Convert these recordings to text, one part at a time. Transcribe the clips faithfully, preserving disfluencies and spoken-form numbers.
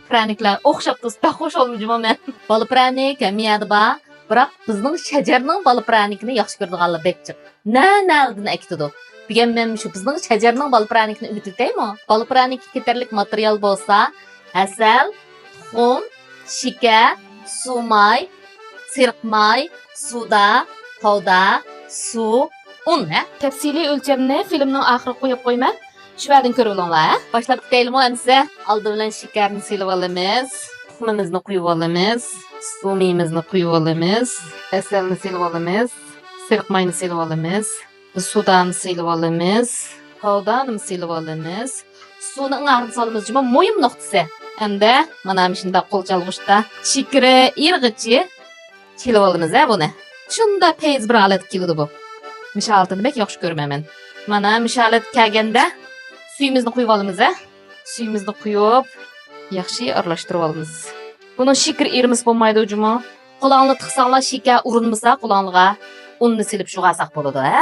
پىرەنىكلەر ئوخشاپ تۇرسا بەك خۇش بولىمەن جۇمۇ مەن. بالا پىرەنىك ھەممە يەردە بار، بىراق بىزنىڭ شەجەرنىڭ بالا پىرەنىكىنى ياخشى كۆرىدىغانلار بەك جىق. نە نەلىدىن ئەكېتىدۇ. بۈگۈن مەن مۇشۇ بىزنىڭ شەجەرنىڭ بالا پىرەنىكىنى ئۆگىتىۋېتەيمۇ؟ بالا پىرەنىككە كېتەرلىك ماتېرىيال بولسا، ھەسەل، تۇخۇم، شېكەر، سۇ ماي، سېرىق ماي، سودا، پودا، سۇ، ئۇن، ھە؟ تەپسىلىي ئۆلچەمنى فىلىمنىڭ ئاخىرىغا قويۇپ قويىمەن. شۇ يەردىن كۆرۈۋېلىڭلار، ھە؟ باشلاپ كېتەيلىمۇ ئەمىسە؟ ئالدى بىلەن شېكەرنى سېلىۋالىمىز، تۇخۇمىمىزنى قۇيۇۋالىمىز، سۇ مېيىمىزنى قۇيۇۋالىمىز، ھەسەلنى سېلىۋالىمىز، سېرىق ماينى سېلىۋالىمىز، سودانى سېلىۋالىمىز، پودا نېمە سېلىۋالىمىز، سۇنى ئاڭاردا سالىمىز جۇمۇ، مۇھىم نۇقتىسى. ئەمدى مانا مۇشۇنداق قول چالغۇچتا شېكىرى ئېرىغىچە چېلىۋالىمىز ھە بۇنى. شۇنداق پەيزى بىر ھالەتكە كېلىدۇ بۇ. مۇشۇ ھالىتىنى بەك ياخشى كۆرىمەن مەن. مانا مۇشۇ ھالەتكە كەلگەندە سۈيىمىزنى قۇيۇۋالىمىز ھە. سۈيىمىزنى قۇيۇپ، ياخشى ئارىلاشتۇرۇۋالىمىز. بۇنىڭ شېكىرى ئېرىمىسە بولمايدۇ جۇمۇ. قولۇڭلارنى تىقساڭلار، شېكەر ئۇرۇنمىسا قولۇڭلارغا، ئۇننى سېلىپ يۇغۇرساق بولىدۇ ھە.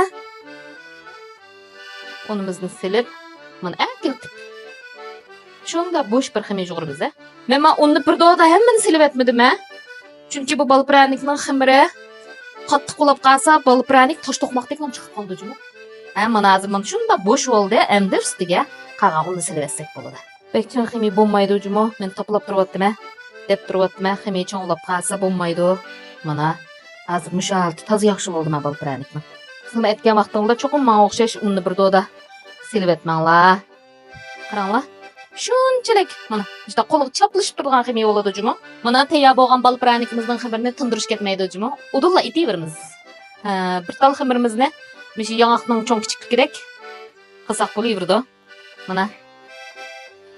ئۇنىمىزنى سېلىپ، مانا ئەكىلتىپ. شۇنداق بوش بىر خېمىر يۇغۇرىمىز ھە. مەن مانا ئۇننى بىر دودا ھەممىنى سېلىۋەتمىدىم ھە. چۈنكى بۇ بالا پىرەنىكنىڭ خېمىرى قاتتىق بولۇپ قالسا، بالا پىرەنىك تاش توقماقتەكلا چىقىپ قالىدۇ جۇمۇ. ھە، مانا ھازىر مانا شۇنداق بوش بولدى، ئەمدى ئۈستىگە قالغان ئۇننى سېلىۋەتسەك بولىدۇ. بەك چىڭ خېمىر بولمايدۇ جۇمۇ، مەن توپلاپ تۇرۇۋاتىمەن، دەپ تۇرۇۋاتىمەن، خېمىر چوڭلاپ قالسا بولمايدۇ. مانا ھازىر مۇشۇ ھالىتى تازا ياخشى بولدى مانا بالا پىرەنىكنىڭ. سىلمۇ ئەتكەن ۋاقتىڭلار چوقۇم ماڭا ئوخشاش ئۇننى بىر دودا سېلىۋەتمەڭلار. قاراڭلار. شۇنچىلىك، مانا، مۇشۇنداق قولغا چاپلىشىپ تۇرىدىغان خېمىر بولىدۇ جۇمۇ. مانا تەييار بولغان بالا پىرەنىكىمىزنىڭ خېمىرىنى تىندۇرۇش كەتمەيدۇ جۇمۇ. ئۇدۇللا ئېتىۋېرىمىز. ھە، بىر تال خېمىرىمىزنى مۇشۇ ياڭاقنىڭ چوڭ كىچىكلىكىدەك قىلساق بولۇۋېرىدۇ. مانا.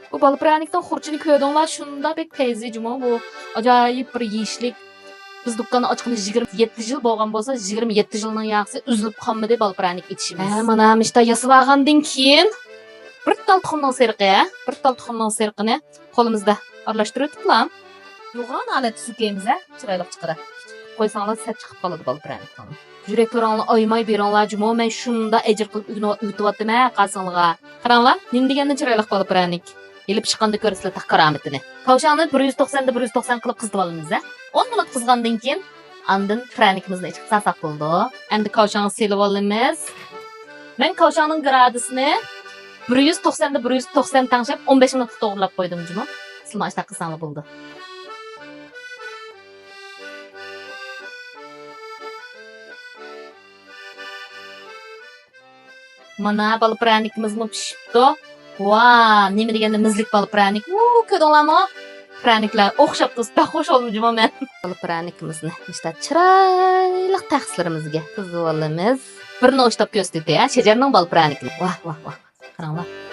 بۇ بالا پىرەنىكنىڭ خۇرۇچىنى كۆردۈڭلار، شۇنداق بەك پەيزى جۇمۇ. بۇ ئاجايىپ بىر يېيىشلىك. بىز دۇكان ئاچقىلى يىگىرمە يەتتە يىل بولغان بولسا، يىگىرمە يەتتە يىلنىڭ ياغىسى ئۈزۈلۈپ قالمىدى بالا پىرەنىك ئېتىشىمىز. ھە، مانا مۇشتا ياسىۋالغاندىن كېيىن بىر تال تۇخۇمنىڭ سېرىقى، ھە، بىر تال تۇخۇمنىڭ سېرىقىنى قولىمىزدا ئارىلاشتۇرۇۋېتىپلا يوغان ھالەتتە سۈركەيمىز، ھە، چىرايلىق چىقىدۇ. قويساڭلار سەت چىقىپ قالىدۇ بالا پىرەنىكنىڭ. يۈرەكلىرىڭلارنى ئايىماي بېرىڭلار جۇمۇ، مەن شۇنداق ئەجىر قىلىپ ئۆگىنىۋاتىمەن قارىساڭلارغا. قاراڭلار، نېمە دېگەندە چىرايلىق بالا پىرەنىك. ئېلىپ چىققاندا كۆرىسىلەر تېخى كارامىتىنى. كاۋشاڭنى بىر يۈز توقساندا بىر يۈز توقسان قىلىپ قىزىتىۋالىمىز ھە. ئون مىنۇت قىزغاندىن كېيىن ئاندىن پىرەنىكىمىزنى ئىچىگە سالساق بولىدۇ. ئەمدى كاۋشاڭنى سېلىۋالىمىز. مەن كاۋشاڭنىڭ گرادۇسىنى بىر يۈز توقساندا بىر يۈز توقسان تەڭشەپ ئون بەش مىنۇتقا توغرىلاپ قويدۇم جۇمۇ. سىلىمۇ ئاشۇنداق قىلساڭلار بولىدۇ. مانا بالا پىرەنىكىمىزمۇ پىشىپتۇ. ۋا، نېمە دېگەندە مىزلىك بالا پىرەنىك. ۋۇ، كۆردۈڭلارمۇ؟ پىرەنىكلەر ئوخشاپ تۇرسا بەك خۇش بولدۇم جۇمۇ مەن. بالا پىرەنىكىمىزنى مۇشۇنداق چىرايلىق تەخسىلىرىمىزگە تىزىۋالىمىز. بىرنى ئوشتاپ كۆرسىتىۋېتەي ھە، شەجەرنىڭ بالا پىرەنىكىنى. ۋاھ، ۋاھ، ۋاھ. قاراڭلار.